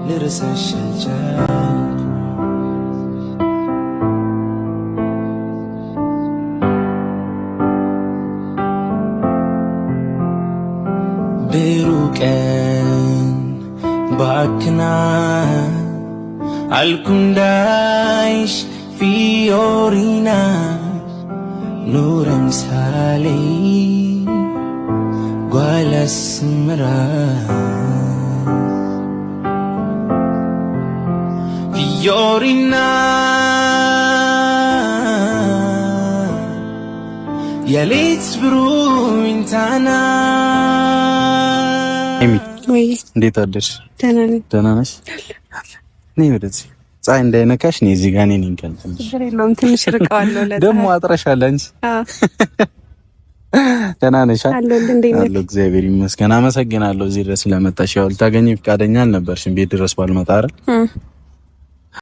ልረሳሽ አልቻልኩም። ብሩህ ቀን ባክና አልኩንዳይሽ ፊዮሪና ኑር አምሳሌ ጓል አስመራ ፊዮሪና የሌት ብሩህ ኢንታና። ኤሚ፣ እንዴት አደርሽ? ደህና ነኝ። ደህና ነሽ? ነይ ወደዚህ፣ ፀሐይ እንዳይነካሽ ነይ እዚህ ጋር፣ እኔ ነኝ ትንሽ። ችግር የለውም፣ ትንሽ ርቀዋለሁ። ለፀሐይ። ደግሞ አጥረሻል አንቺ። አዎ። ደህና ነሽ? አለሁልህ። እንዴት ነህ? አለሁ፣ እግዚአብሔር ይመስገን። አመሰግናለሁ እዚህ ድረስ ስለመጣሽ። ያው ልታገኚ ፈቃደኛ አልነበርሽም ቤት ድረስ ባልመጣ አይደል?